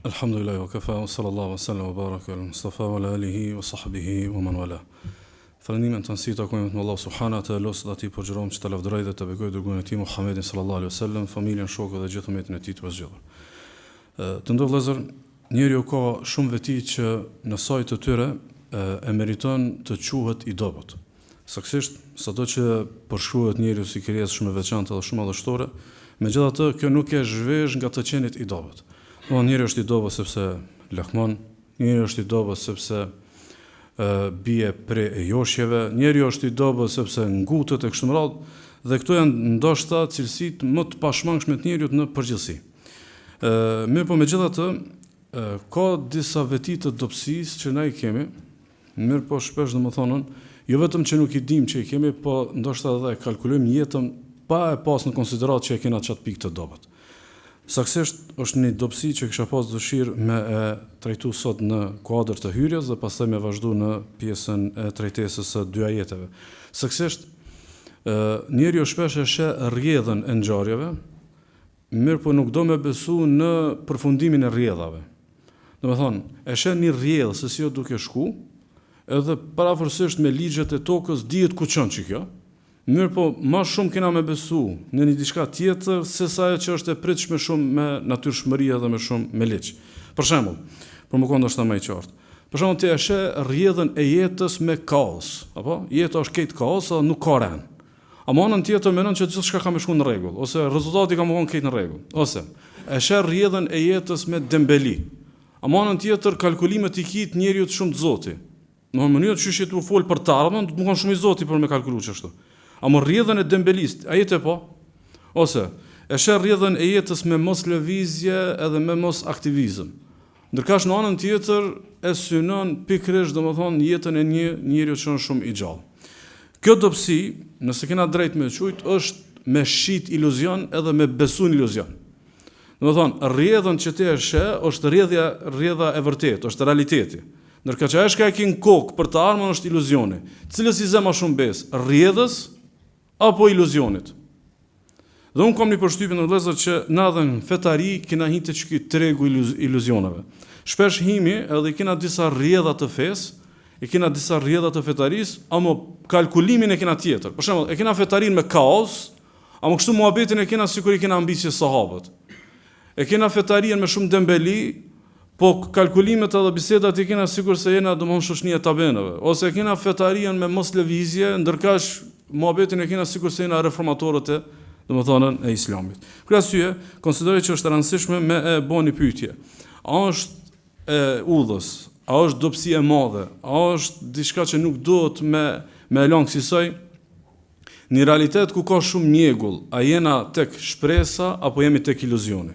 Elhamdulillahi wa kafa wa sallallahu wa sallam wa baraka ala Mustafa wa ala alihi wa sahbihi wa man wala. Falënderimet në tënësi i takojnë vetëm Allahut subhanahu wa taala, lus dhe atij përgjërohem që ta lavdërojë dhe ta begojë të dërguarin e tij Muhammedin sallallahu alaihi wasallam, familjen, shokët dhe gjithë umetin e tij të përzgjedhur. Të nderuar vëllezër, njeriu ka shumë veti që në sajë të tyre e meriton të quhet i dobët. Saktësisht, sado që përshkruhet njeriu si krijesë shumë e veçantë dhe shumë madhështore, megjithatë kjo nuk e zhvesh nga të qenit i dobët. Domethënë njeriu është i dobët sepse lakmon, njeriu është i dobët sepse bie pre e joshjeve, njeriu është i dobët sepse ngutet e kështu me radhë, dhe këto janë ndoshta cilësitë më të pashmangshme të njeriut në përgjithësi. Ë, mirëpo megjithatë, ka disa veti të dobësisë që na i kemi, Mirëpo shpesh domethënë, jo vetëm që nuk i dimë që i kemi, po ndoshta edhe e kalkulojmë jetën pa e pas në konsideratë që e kena qatë pikë të dobët. Saktësisht është një dobësi që kisha pas dëshirë me e trajtu sot në kuadër të hyrjes dhe pastaj me vazhdu në pjesën e trajtesës së dy ajeteve. Saktësisht, njeriu shpesh e sheh rrjedhën e ngjarjeve, Mirëpo nuk do me besu në përfundimin e rrjedhave. Domethonë, e sheh një rrjedhë se si o duke shku, edhe parafërsisht me ligjet e tokës dihet ku çon qikjo, mirëpo ma shumë kena me besu në një diçka tjetër se sa ajo që është e pritshme shumë me natyrshmëri edhe me shumë me ligj. Për shembull, për me konë ndoshta ma i qartë. Për shembull, ti e sheh rrjedhën e jetës me kaos, apo? Jeta është krejt kaos edhe nuk ka ren. Ama anën tjetër menon që gjithçka ka me shku në rregull, ose rezultati ka me konë krejt në rregull. Ose, e sheh rrjedhën e jetës me dembeli. Ama anën tjetër kalkulimet i ki të njeriut shumë të zoti. Në mënyrë qysh je tu fol për të ardhmen, duhet me konë shumë i zoti për me kalkulu qashtu. Ama rrjedhën e dembelisë, a je tu e pa? Ose, e sheh rrjedhën e jetës me mos lëvizje edhe me mos aktivizëm. Ndërkaq në anën tjetër e synon pikërisht domethënë jetën e një njeriu që është shumë i gjallë. Kjo dobësi, nëse kena drejt me qujt, është me shit iluzion edhe me besu në iluzion. Domethënë, rrjedhën që ti e sheh është rrjedhja, rrjedha e vërtetë, është realiteti. Ndërkaq ajo çka e ki në kokë për të ardhmen është iluzioni. Cilës i zë ma shumë besë, rrjedhës apo iluzionit? Dhe unë kam një përshtypje vëllezër që na edhe në fetari kena hi te qiky tregu i iluzioneve. Shpesh himi edhe i kena disa rrjedha të fesë, i kena disa rrjedha të fetarisë, amo kalkulimin e kena tjetër. Për shembull, e kena fetarinë me kaos, amo kështu muhabetin e kena sikur i kena ambicie sahabët. E kena fetarien me shumë dembeli, po kalkulimet edhe bisedat i kena sikur se jena domthon shoqnia e tabenëve, ose e kena fetarien me mos lëvizje, ndërkaq muhabetin e kena sikur se jena reformatorët e domethënë e islamit. Për këtë arsye, konsideroj që është e rëndësishme me e bo një pyetje. A është e udhës, a është dobësi e madhe, a është diçka që nuk duhet me me e lanë kësisoj, Një realitet ku ka shumë mjegull, a jena tek shpresa apo jemi tek iluzioni?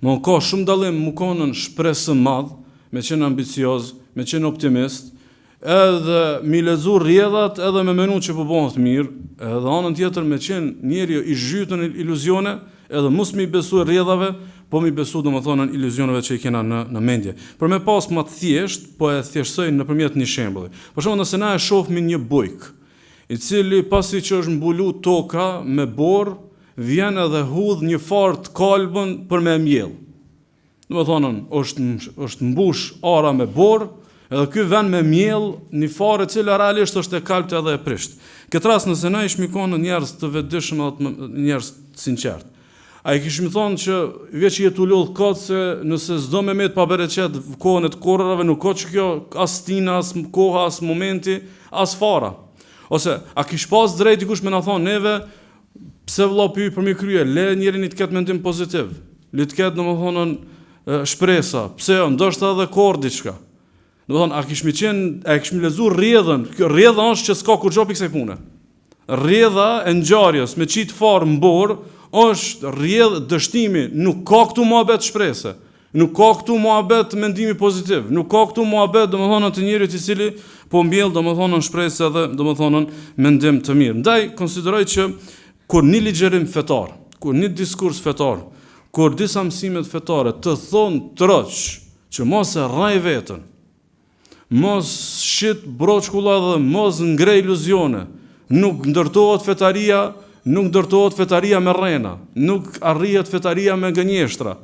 Domthon ka shumë dallim mu konën shpresëmadh, me qenë ambicioz, me qenë optimist, edhe mi lexu rrjedhat edhe me menu që po bohet mirë, edhe anën tjetër me qenë njeri i zhytun në iluzione, edhe mos mi besu rrjedhave, po mi besu domethënë iluzioneve që i kena në në mendje. Për me pas më të thjesht, po e thjeshtësoj nëpërmjet një shembulli. Për shembull, nëse na e shohmi një bujk, i cili pasi që është mbulu toka me borë, vjen edhe hudh një farë të kalbën për me e mjellë. Domethonë, është, është mbush ara me borë, edhe ky vjen me mjell një farë e cila realisht është e kalbët edhe e prisht. Këtë rast nëse na ishmi konë njerëz të vetëdijshëm edhe të njerëz të sinqertë. A i kishim thonë që veç je tu lodh kot se nëse s'do me met pa bereqet kohën e të korrërave nuk ka qikjo as stina, as koha, as momenti, as fara. Ose, a kish pas drejt dikush me na thonë neve, pse vlla po i përmi krye, le njerin të ketë mendim pozitiv, le të ketë domethënë shpresa, pse jo, ndoshta edhe korr diçka. Domethonë, a kishmi qenë, a kishmi lexu rrjedhën, kjo rrjedha është që s'ka kurgjo prej kësaj pune. Rrjedha e ngjarjes me qitë farë në borë, është rrjedhë dështimi, nuk ka këtu muhabet shprese, nuk ka këtu muhabet mendimi pozitiv, nuk ka këtu muhabet, domethonë, të njerit i cili po mbjell, domethonë, shpresë edhe, domethonë, mendim të mirë. Ndaj, konsideroj që kur një ligjërim fetar, kur një diskurs fetar, kur disa mësimet fetare të thonë troç, Që mos e rrej veten, mos shit broçkulla dhe mos ngre iluzione. Nuk ndërtohet fetaria, nuk ndërtohet fetaria me rrena, nuk arrihet fetaria me gënjeshtra.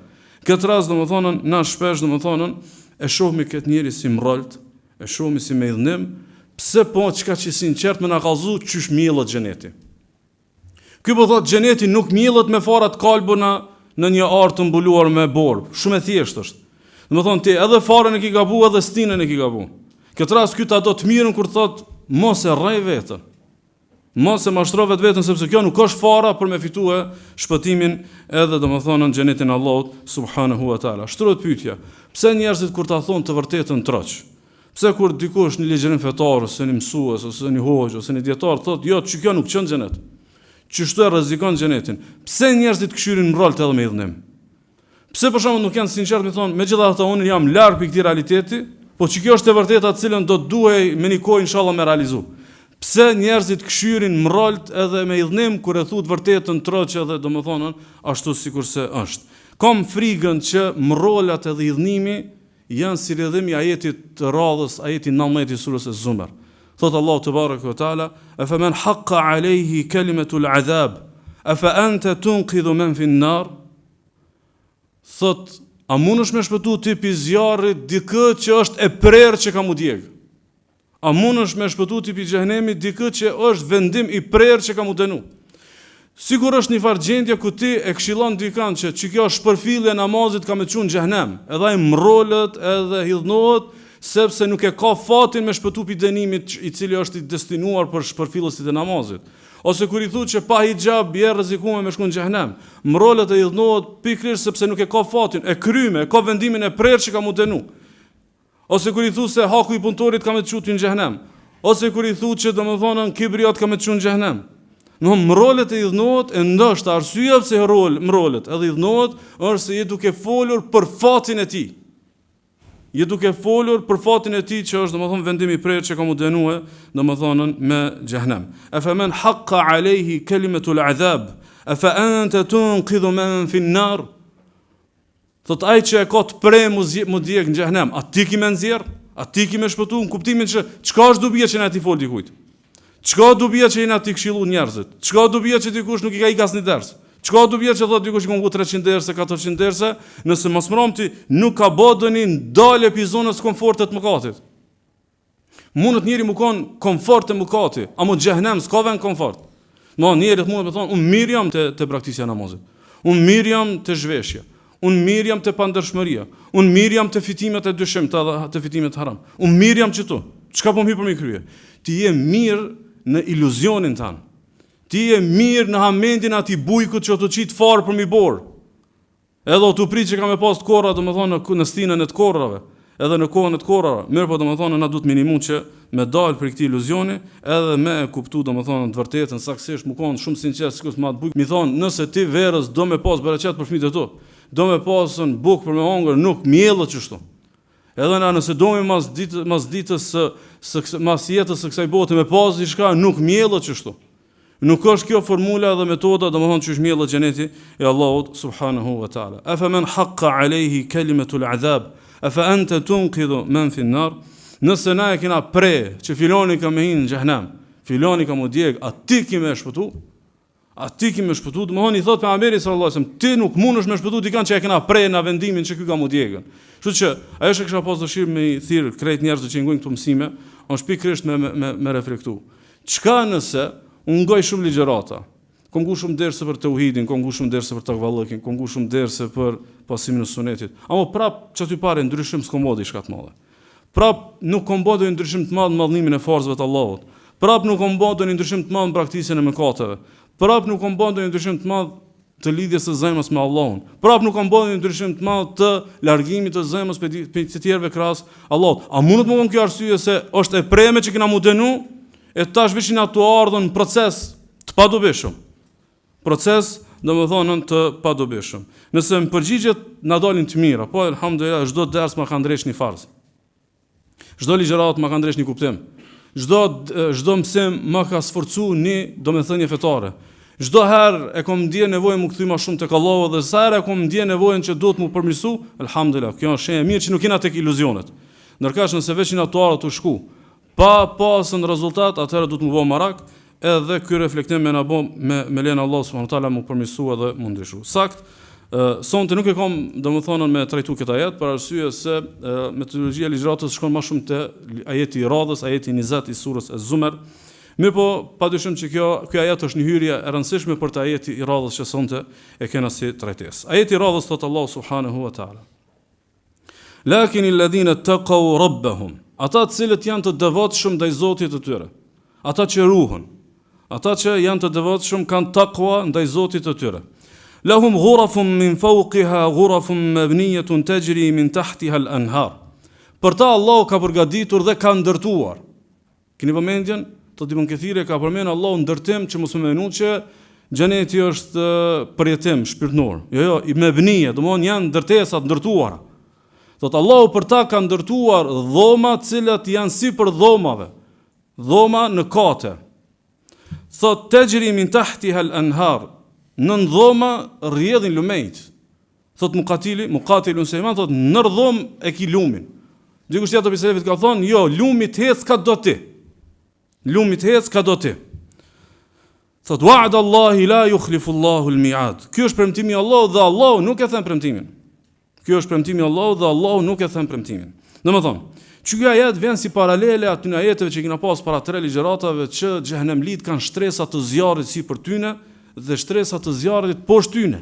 Këtë rast, domethënë, na shpesh, domethënë, e shohmi këtë njeri si mrrolt, e shohmi si me idhnim, pse po çka qi sinqert me na kallzu qysh mjellet xheneti. Ky po thotë xheneti nuk mjellet me fara të kalbuna në një arë të mbuluar me borë. Shumë e thjeshtë është. Domethënë ti edhe farën e ki gabu edhe stinën e ki gabu. Këtë rast ky ta do të mirën kur thotë mos e rrej veten. Mos e mashtro vetveten sepse kjo nuk është fara për me fitue shpëtimin edhe domethënë xhenetin e Allahut subhanahu wa taala. Shtrohet pyetja, pse njerëzit kur ta thonë të vërtetën troç? Pse kur dikush një ligjërim fetar ose një mësues ose një hoxhë ose një dietar thotë, jo, që kjo nuk çon xhenet. Qështu e rrezikon xhenetin. Pse njerëzit kshyrin mrrolt edhe me idhnim? Pse për shembull nuk janë sinqert me thonë, megjithatë unë jam larg prej këtij realiteti, po që kjo është e vërteta të cilën do të duhej me një kohë inshallah me realizu. Pse njerëzit kshyrin mrrolt edhe me idhnim kur e thu të vërtetën troç edhe domethënë ashtu sikurse është. Kam frigën që mrrolat edhe idhnimi janë si rrjedhim i ajetit të radhës, ajeti 19 i surës Ez-Zumer. Thot Allahu tebareke ve teala, "Efe men haqqa alejhi kelimetul adhab, efe ente tunqidhu men fin nar?" Thot, a mundesh me shpëtu ti pi zjarrit dikë që është e prerë që ka mu djeg? A mundesh me shpëtu ti pi xhehenemit dikë që është vendim i prerë që ka mu dënu? Sikur është një farë gjendje ku ti e këshillon dikën që që kjo është shpërfillje e namazit ka me çu në xhehenem, edhe ai mrrolet edhe hidhnohet sepse nuk e ka fatin me shpëtu pi dënimit i cili është i destinuar për shpërfillësit e namazit. Ose kur i thu që pa hixhab je rrezikume me shku në xhehenem, mrrolet e hidhnohet pikërisht sepse nuk e ka fatin, e kryme, e ka vendimin e prerë që ka mu dënu. Ose kur i thu se haku i punëtorit ka me të çu ty në xhehenem. Ose kur i thu që domethënë kibri jot ka me të çu në xhehenem. Në mrrolet e hidhnohet e ndoshta arsyeja pse rrol mrrolet edhe hidhnohet është se je duke folur për fatin e tij. Je duke folur për fatin e tij që është domethënë vendim i prerë që ka mu dënue, domethënë me xhehenem. Efe men haqqa alejhi kelimetul adhab, efe ente tunqidhu men fin nar. Thot ai që e ka të pre mu, mu djeg në xhehenem, a ti ki me nxjerr? A ti ki me shpëtu në kuptimin që çka është dobia që na t'i fol dikujt? Çka dobia që jena t'i këshillu njerëzit? Çka dobia që dikush nuk i ka ik asnjë ders? Çka dobia që thot dikush i ka ngu 300 derse, 400 derse, nëse mos mramti nuk ka bo ndonjë dalje pi zonës komfortit të mëkatit. Mundet njeri mu kon komfort te mëkati, amo xhehenem s'ka vend komfort. No, njeri mundet me thonë, unë mirë jam te, te braktisja e namazit. Unë mirë jam te zhveshja. Unë mirë jam te pandershmëria. Unë mirë jam te fitimet e dyshimta dhe te fitimet haram. Unë mirë jam qitu. Çka po më hy përmi krye? Ti je mirë në iluzionin tan. Ti je mirë në hamendjen e atij bujkut që o tu qitë farë përmi borë. Edhe o tu prit që ka me pas të korra, domethonë, në, në stinën e të korrave, edhe në kohën e të korrave. Mirëpo, domethonë, na duhet minimum që me dalë prej këtij iluzioni, edhe me e kuptu, domethonë, të vërtetën, saksisht, mu konë shumë sinqert, sikur me atë bujk, mi thonë, nëse ti verës do me pas bereqet për fëmijët e tu, do me pasën bukë për me hongër, nuk mjellet qështu. Edhe na nëse domi mas, ditë, mas ditës së, së, mas jetës së kësaj bote me pas diçka, nuk mjellet qështu. Nuk është kjo formula dhe metoda, domethënë qysh mjellet xheneti i Allahut subhanahu wa taala. Afa man haqqa alayhi kalimatu al-adhab, afa anta tunqidhu man fi an-nar? Nëse na e kena pre që filoni ka me hi në xhehenem, filoni ka mu djeg, a ti ki me shpëtu? A ti ki me shpëtu? Domethënë i thot pejgamberi sallallahu alajhi wasallam, ti nuk mundesh me shpëtu dikan që e kena pre na vendimin që ky ka mu djegën. Kështu që ajo që kisha pas dëshirë me i thirr krejt njerëzit që i ngojnë këto mësime, është pikërisht me me me, me reflektu. Çka nëse unë ngoj shumë ligjërata, kom ngu shumë derse për teuhidin, kom ngu shumë derse për takvallëkin, kom ngu shumë derse për pasimin e sunetit, amo prap qaty pare ndryshim s'kom bo diçka të madhe. Prap nuk kom bo ndonjë ndryshim të madh në madhnimin e farzëve të Allahut. Prap nuk kom bo ndonjë ndryshim të madh në braktisjen e mëkateve. Prap nuk kom bo ndonjë ndryshim të madh të lidhjes së zemrës me Allahun. Prap nuk kam bërë një ndryshim të madh të largimit të zemrës prej prej të tjerëve krahas Allahut. A mundet me kon kjo arsye se është e preme që kena mu dënu e tash veç jena tu ardhur në proces të padobishëm. Proces, domethënë të padobishëm. Nëse në përgjigjet na dalin të mira, po elhamdulillah çdo ders ma ka ndreq një farz. Çdo ligjëratë ma ka ndreq një kuptim. Çdo çdo mësim ma ka sforcu një domethënie fetare. Çdo herë e kom ndje nevojën mu kthy ma shumë tek Allahu dhe sa herë e kom ndje nevojën që duhet mu përmirësu, elhamdulillah, kjo është shenjë e mirë që nuk jena tek iluzionet. Ndërkaq nëse veç jena tu ardhur tu shku, pa pasën rezultat, atëherë duhet mu bo marak, edhe ky reflektim me na bo me me lejen e Allahut subhanahu teala mu përmirësu edhe mu ndryshu. Sakt. Sonte nuk e kam, domethënë, me trajtu këtë ajet, për arsye se metodologjia e ligjëratës shkon ma shumë te ajeti i radhës, ajeti 20 i surës Ez-Zumer. Mirëpo, padyshim që kjo, ky ajet është një hyrje e rëndësishme për te ajeti i radhës që sonte e kena si trajtesë. Ajeti i radhës thotë Allahu subhanahu wa taala. Lakin alladhina taqaw rabbahum. Ata të cilët janë të devotshëm ndaj Zotit të tyre. Ata që ruhen. Ata që janë të devotshëm kanë takwa ndaj Zotit të tyre. Lahum ghurafun min fawqiha ghurafun mabniyatun tajri min tahtiha al-anhar. Për ta Allahu ka përgatitur dhe ka ndërtuar. Keni vëmendjen? Thotë Ibn Kethiri e ka përmend Allahu ndërtim që mos me menu që xheneti është përjetim shpirtnor. Jo, jo, i mebnije, domthon janë ndërtesa të ndërtuara. Thotë Allahu për ta ka ndërtuar dhoma të cilat janë sipër dhomave. Dhoma në kate. Thotë texhri min tahtiha al-anhar. Nën dhoma rrjedhin lumejt. Thot Mukatili, Mukatil ibn Sulejman thot nër dhomë e ki lumin. Dikush tjetër prej selefit ka thonë, jo, lumi të hec ka do ti. Lumi të hec ka do ti. Thot wa'd Allahi la yukhlifu Allahu al-mi'ad. Ky është premtimi i Allahut dhe Allahu nuk e then premtimin. Ky është premtimi i Allahut dhe Allahu nuk e then premtimin. Domethënë, që ky ajet vjen si paralele atyne ajeteve që kina pas para tre ligjëratave që xhehenemlit kanë shtresa të zjarrit sipër tyne dhe shtresa të zjarrit poshtë tyne.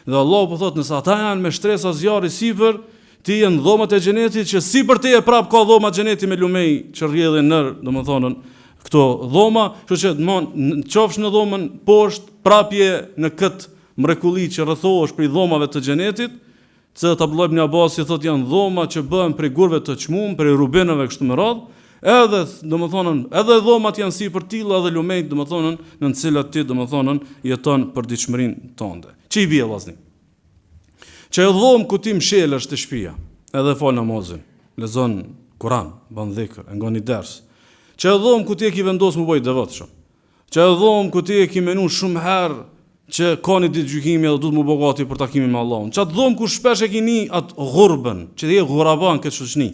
Dhe Allahu po thotë, nëse ata janë me shtresa zjarri sipër, ti je në dhomat e xhenetit që sipër teje prap ka dhoma xheneti me lumej që rrjedhin nër, domethënë këto dhoma, kështu që domthon qofsh në dhomën poshtë, prap je në kët mrekulli që rrethohesh prej dhomave të xhenetit, të cilat Abdullah ibn Abbasi thotë janë dhoma që bëhen prej gurëve të çmuar, prej rubinëve kështu me radhë, edhe domethënë edhe dhomat janë sipër tilla dhe lumejt domethënë në të cilat ti domethënë jeton përditshmërinë tënde. Që i bie vllazni? Që ajo dhomë ku ti mshelesh te shtëpia, edhe fal namazin, lexon Kur'an, bën dhikr, e ngon një ders. Që ajo dhomë ku ti e ki vendos m'u bo i devotshëm. Që ajo dhomë ku ti e ki menu shumë herë që ka një ditë gjykimi edhe duhet m'u bo gati për takimin me Allahun. Qatë dhomë ku shpesh e ki ni atë gurbën, që je guraba në këtë shoqni.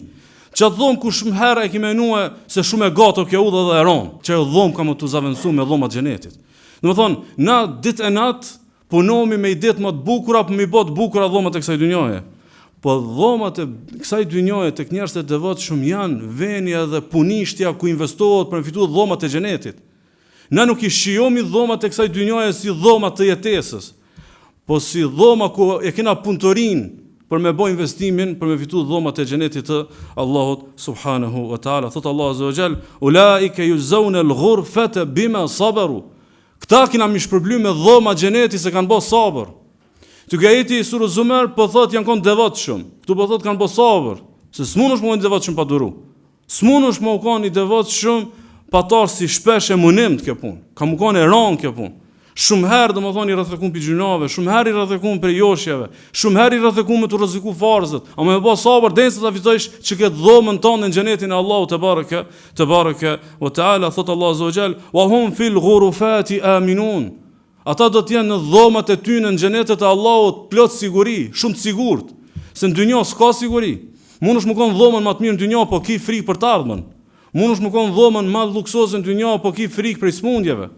Qatë dhomë ku shumë herë e ki menue se shumë e gatë o kjo udhë edhe e ronë. Që ajo dhomë ka me t'u zavensu me dhomat e xhenetit. Domethonë, na ditë e natë Punomi me idetë më të bukura për m'i bo të bukura dhomat e kësaj dynjaje. Po dhomat e kësaj dynjaje tek njerëzit e devotshëm janë veni edhe punishtja ku investohet për me fitu dhomat e xhenetit. Na nuk i shijomi dhomat e kësaj dynjaje si dhoma të jetesës, po si dhoma ku e kena punëtorinë për me bo investimin për me fitu dhomat e xhenetit të Allahut subhanahu wa taala. Thot Allahu azza wa jall, "Ulaika yujzauna al-ghurfata bima sabaru." Këta kina m'i shpërbly me dhoma xheneti se kanë bo sabër. Te ky ajeti i surës Zumer po thot janë kon devotshëm. Këtu po thot kanë bo sabër, se s'munësh me u kon devotshëm pa duru. S'munësh me u kon i devotshëm pa t'ardh si shpesh e munim të kjo punë. Ka me kon e rëndë kjo punë. Shumë herë, domethonë, i rrezikun prej gjynaheve, shumë herë i rrezikun prej joshjeve, shumë herë i rrezikun me t'u rreziku farzët, ama me bo sabër, derisa ta fitojsh që këtë dhomën tënde në xhenetin e Allahut tebareke, Tebareke ve teala thot Allahu azza wa jall, "Wa hum fil ghurufati aminun." Ata do të jenë në dhomat e tyne në xhenetet e Allahut plot siguri, shumë të sigurt. Se në dynja s'ka siguri. Mundesh me kon dhomën më të mirë në dynja, po ki frikë për të ardhmen. Mundesh me kon dhomën më luksoze në dynja, po ki frikë prej smundjeve.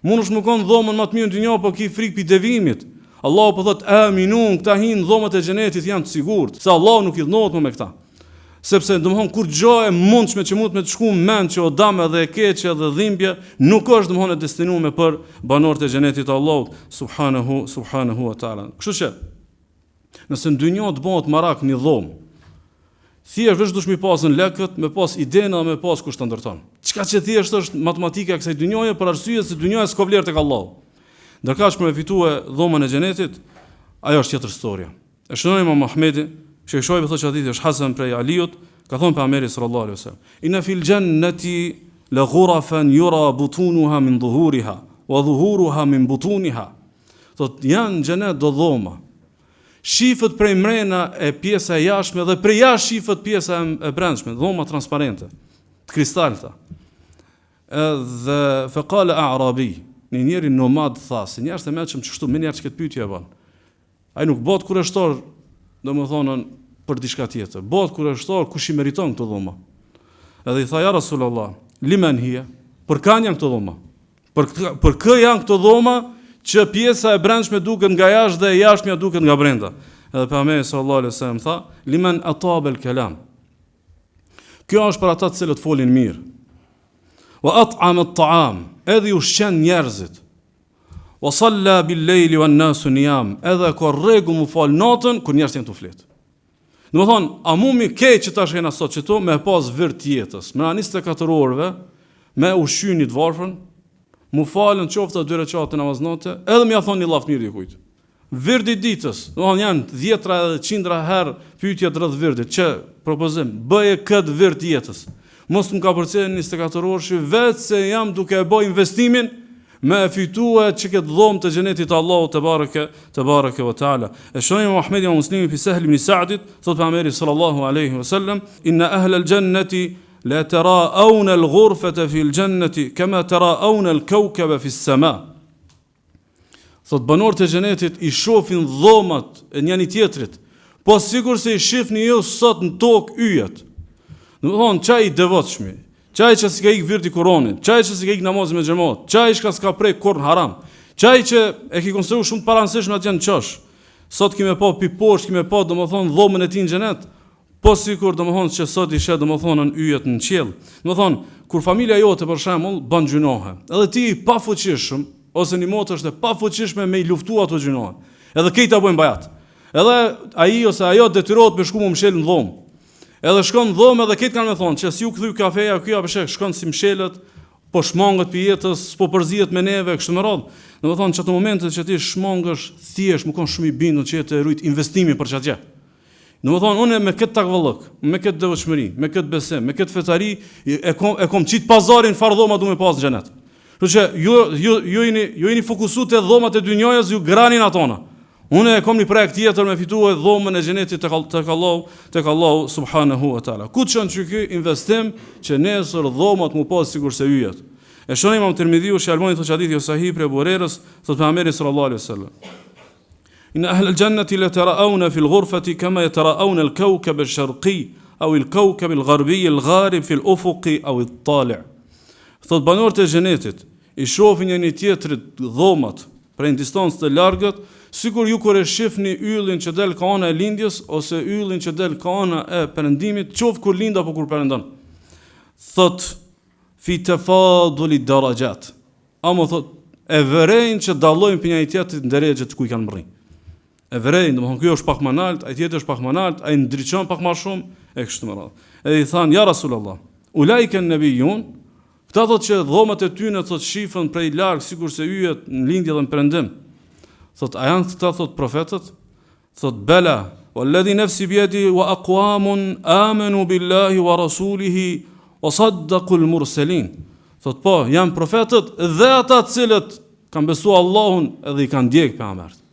Mundesh me kon dhomën më të mirë në dynja, po ki frikë prej devimit. Allahu po thot aminun, këta hinë në dhomat e xhenetit janë të sigurt, se Allahu nuk idhnohet më me këta. Sepse domthon kurgjo e mundshme që mund me të shku në mend që o dam edhe e keqe edhe dhimbje, nuk është domthon e destinuar për banorët e xhenetit të Allahut subhanahu subhanahu wa taala. Kështu që Nëse në dynja të bëhet marak një dhomë, thjesht veç dush mi pasën lekët, me pas idenë dhe me pas kush të ndërton. Çka që thjesht është matematika e kësaj dynjaje për arsye se dynjaja s'ka vlerë tek Allahu. Ndërkaq për me fitue dhomën e xhenetit, ajo është tjetër storja. E shënon Imam Ahmedi, që i thotë që hadithi është hasan prej Aliut, ka thonë pejgamberi sallallahu alaihi wasallam, "Inna fil jannati la ghurafan yura butunuha min dhuhuriha wa dhuhuruha min butuniha." Thot, janë në xhenet do dhoma. Shifet prej mrena e pjesa e jashtme dhe prej jashtë shifet pjesa e brendshme, dhoma transparente, të kristalta. Edhe fekale a'rabi, një njeri nomad tha, se njerëz të mençëm qështu, menjëherë që këtë pyetje e bën. Ai nuk bëhet kureshtar, domethënë, për diçka tjetër. Bëhet kureshtar kush i meriton këto dhoma. Edhe i tha, ja Rasulullah, limen hije, për kanë janë këto dhoma? Për, për kë janë këto dhoma që pjesa e brendshme duket nga jashtë dhe e jashtmja duket nga brenda. Edhe pejgamberi sallallahu alaihi wasallam tha, "Limen ataba al-kalam." Kjo është për ata të cilët folin mirë. Wa at'ama at-ta'am, edhe i ushqen njerëzit. Wa salla bil-lejli wan-nasu niyam, edhe ka rregull mu fal natën kur njerëzit janë tu flet. Domethonë, a mumi krejt që tash jena sot qëtu me pas vird të jetës, mrena 24 orëve, me ushqy një të varfën, mu falën qoftë dy reqate namaz nate, edhe me ja thonë një llaf të mirë dikujt. Virdi i ditës, domethonë janë dhjetra edhe qindra herë pyetjet rreth virdit, që propozim, bëje këtë vird të jetës. Mos më kapërcen 24 orëshi, veç se jam duke e bo investimin, me e fitue që këtë dhomë të xhenetit të Allahut tebareke, tebareke ve teala. E shënon imam Ahmedi imam Muslimi prej Sehl ibn Sa'dit, thot pejgamberi sallallahu aleyhi ve sellem, inna ahlel xhenneti le teraune el gurfete fil xhenneti, kema teraune el kaukebe fis sema. Thot banorët e xhenetit i shofin dhomat e njani tjetrit, po sikurse i shifni ju sot në tokë yjet. Domethonë, qaj i devotshmi, qaj që s'i ka ik virdi Kuranit, qaj që s'i ka ik namazi me xhemat, qaj që s'ka prek kurrë në haram, qaj që e ki konsideru shumë të parëndësishme atë në qosh. Sot ki me pa pi poshtë, ki me pa domethonë dhomën e tij në xhenet, Po sikur domethënë që sot i sheh domethënë yjet në qiell. Domethënë kur familja jote për shembull bën gjynahe, edhe ti i pafuqishëm ose një motër është e pafuqishme me i luftu ato gjynahe. Edhe krejt ta bëjnë bajat. Edhe ai ose ajo detyrohet me shku mu mshel në dhomë. Edhe shkon në dhomë edhe krejt kanë me thonë që si u kthy ka feja ky apo sheh shkon si mshelet, po shmanget pi jetës, s'po përzihet me neve kështu me radhë. Domethënë që ato momente që ti shmangesh thjesht me kon shumë i bindur që je tu e rujt investimin për qat gjë. Domethonë, unë me këtë takvallëk, me këtë devotshmëri, me këtë besim, me këtë fetari, e kom, e kom qitë pazarin çfarë dhoma du me pas në xhenet. Kështu që ju, ju, ju, jeni, ju jeni fokusu te dhomat e dynjajës, ju granin atona. Unë e kom një projekt tjetër me fitu e dhomën e xhenetit tek, tek Allahu, tek Allahu subhanahu wa taala. Ku të çon që ky investim që nesër dhomat mu pas sikurse yjet. E shënon imam Tirmidhiu, shejh Albani thotë që hadithi o sahih prej Ebu Hurejrës, thotë pejgamberi sallallahu alaihi wasallam. Inna ahl al-jannati la tara'awna fi al-ghurfati kama yatara'awna al-kawkab al-sharqi aw al-kawkab al-gharbi al-gharib fi al-ufuq aw al-tali'. Thot banorët e xhenetit i shohin njëri tjetrit dhomat prej në distancë të largët, sikur ju kur e shihni yllin që del ka ana e lindjes ose yllin që del ka ana e perëndimit, qoftë kur lind apo kur perëndon. Thot fi tafadul ad-darajat. Amo thot, e vërejnë që dallojnë prej njëri tjetrit në derexhet ku i kanë mrri. E vërejnë, domethënë ky është pak më nalt, ai tjetri është pak më nalt, ai ndriçon pak më shumë e kështu me radhë. Edhe i thanë ja Rasulullah, ulaike nebijun, këta thotë që dhomat e tyne thotë shifen prej larg sikurse yjet në lindje dhe në perëndim. Thotë a janë këta thotë profetët? Thotë bela, walladhi nafsi biyadihi wa aqwamun amanu billahi wa rasulihi wa saddaqu al-mursalin. Thotë po, janë profetët dhe ata të cilët kanë besuar Allahun edhe i kanë ndjek pejgamberët.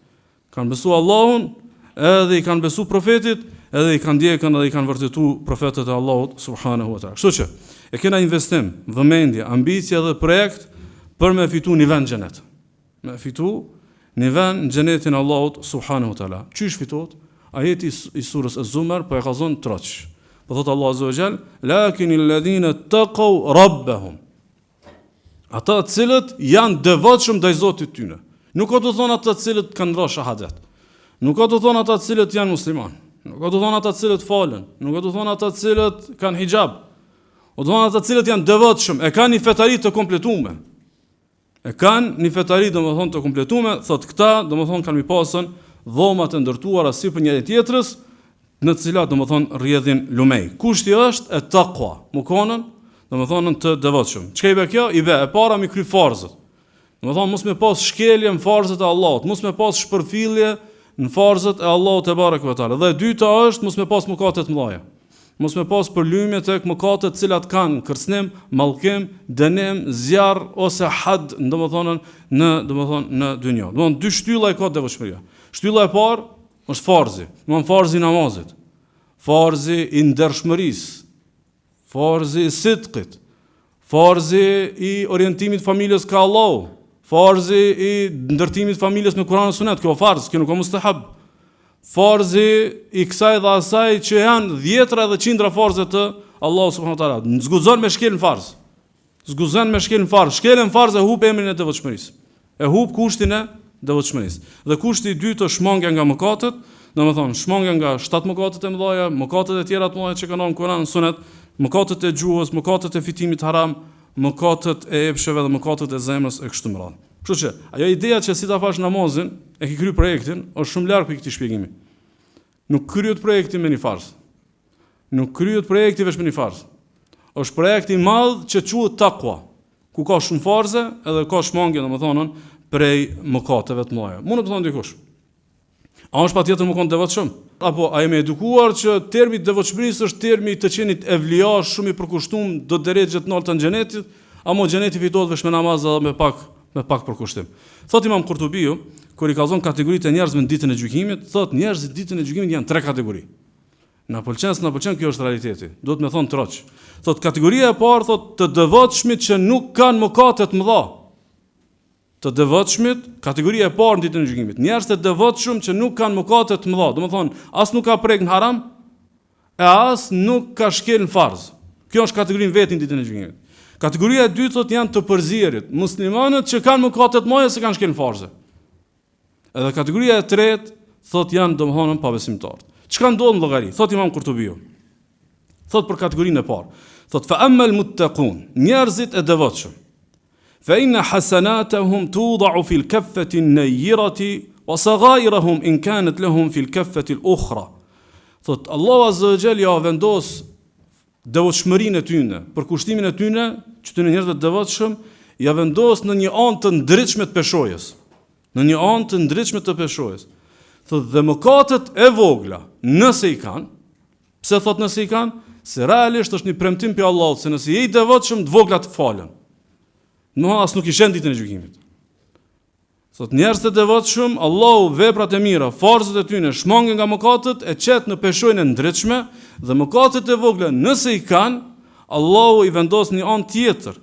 Kanë besuar Allahun edhe i kanë besuar profetit, edhe i kanë ndjekën edhe i kanë vërtetu profetët e Allahut subhanahu wa taala. Kështu që e kena investim, vëmendje, ambicie dhe projekt për me fitu një vend xhenet. Me fitu një vend në xhenetin e Allahut subhanahu wa taala. Qysh fitohet? Ajeti i surës Az-Zumar po e kallzon troç. Po thot Allahu azza wa jall, "Lakin alladhina taqaw rabbahum." Ata të cilët janë devotshëm ndaj Zotit tyre. Nuk ka të thonë ata të cilët kanë dhënë shahadet. Nuk ka të thonë ata të cilët janë musliman. Nuk ka të thonë ata të cilët falen. Nuk ka të thonë ata të cilët kanë hixhab. O të thonë ata të cilët janë devotshëm, e kanë një fetari të kompletuar. E kanë një fetari domethënë të kompletume, thotë këta, domethënë kanë mi pasën dhomat e ndërtuara sipër njëri tjetrës, në të cilat domethënë rrjedhin lumej. Kushti është e takwa, mu konën, domethënë të devotshëm. Çka i bë kjo? I bë e para mi kry farzët. Domethënë mos me pas shkelje në farzët e Allahut, mos me pas shpërfillje në farzët e Allahut tebareke ve teala. Dhe e dyta është mos me pas mëkate të mëdha. Mos me pas përlymje tek mëkatet të cilat kanë kërcënim, mallkim, dënim, zjarr ose had, domethënë në domethënë në dynja. Domethënë dy shtylla i ka devotshmëria. Shtylla e parë është farzi, domethënë farzi i namazit, farzi i ndershmërisë, Farzi i sidkit, farzi i orientimit familjes ka Allahu, farzi i ndërtimit familjes me Kur'an e Sunet, kjo farz, kjo nuk ka mustahab. Farzi i kësaj dhe asaj që janë dhjetra dhe qindra farze të Allahu subhanahu wa taala. S'guxon me shkel në farz. S'guxon me shkel në farz. Shkel në farz e hup emrin e devotshmërisë. E hup kushtin e. devotshmërisë. Dhe kushti i dytë është shmangia nga mëkatet, domethënë shmangia nga shtatë mëkatet e mëdha, mëkatet e tjera të mëdha që kanë ardhur në Kur'an, Sunet, mëkatet e gjuhës, mëkatet e fitimit haram, mëkatet e epsheve dhe mëkatet e zemrës e kështu me radhë. Kështu që, ajo ideja që si ta falsh namazin, e ke kry projektin, është shumë larg prej këtij shpjegimi. Nuk kryhet projekti me një farz. Nuk kryhet projekti veç me një farz. Është projekt i madh që quhet takwa, ku ka shumë farze edhe ka shmangje, domethënë, prej mëkateve të mëdha. Mund të thonë dikush. A është patjetër me kon devotshëm? Apo a jemi edukuar që termi i devotshmërisë është termi i të qenit evlija, shumë i përkushtum, do derexhe të nalta në xhenetit, amo xheneti fitohet veç me namaz edhe me pak me pak përkushtim. Thot Imam Kurtubiu, kur i kallzon kategoritë e njerëzve në ditën e gjykimit, thot njerëzit ditën e gjykimit janë tre kategori. Na pëlqen s'na pëlqen kjo është realiteti. Duhet me thon troç. Thot kategoria e parë thot të devotshmit që nuk kanë mëkate të mëdha. Të devotshmit, kategoria e parë në ditën e gjykimit. Njerëz të devotshëm që nuk kanë mëkate të mëdha, domethënë as nuk ka prek në haram, e as nuk ka shkel në farz. Kjo është kategori në veti në ditën e gjykimit. Kategoria e dytë thotë janë të përzierit, muslimanët që kanë mëkate të mëdha s'e kanë shkel në farze. Edhe kategoria e tretë thotë janë domthonë pabesimtarët. Çka ndodh në llogari? Thotë Imam Kurtubiu. Thotë për kategorinë e parë. Thotë fa amal muttaqun, njerëzit e devotshëm. Fa inna hasanatahum tuda'u fi al-kaffati an-nayyirati wa saghairahum in kanat lahum fi al-kaffati al-ukhra. Thot Allahu azza wa jall ja vendos devotshmërinë e tyne, përkushtimin e tyne, qëtyne njerëzve të devotshëm, ja vendos në një anë të ndritshme të peshojës. Në një anë të ndritshme të peshojës. Thot dhe mëkatet e vogla, nëse i kanë, Pse thot nëse i kanë? Se realisht është një premtim prej Allahut se nëse je i devotshëm të voglat të falen. No as nuk i sheh ditën e gjykimit. Thot njerëz të devotshëm, Allahu veprat e mira, farzët e tyne, shmangen nga mëkatet e qet në peshojën e ndritshme dhe mëkatet e vogla nëse i kanë, Allahu i vendos në një anë tjetër.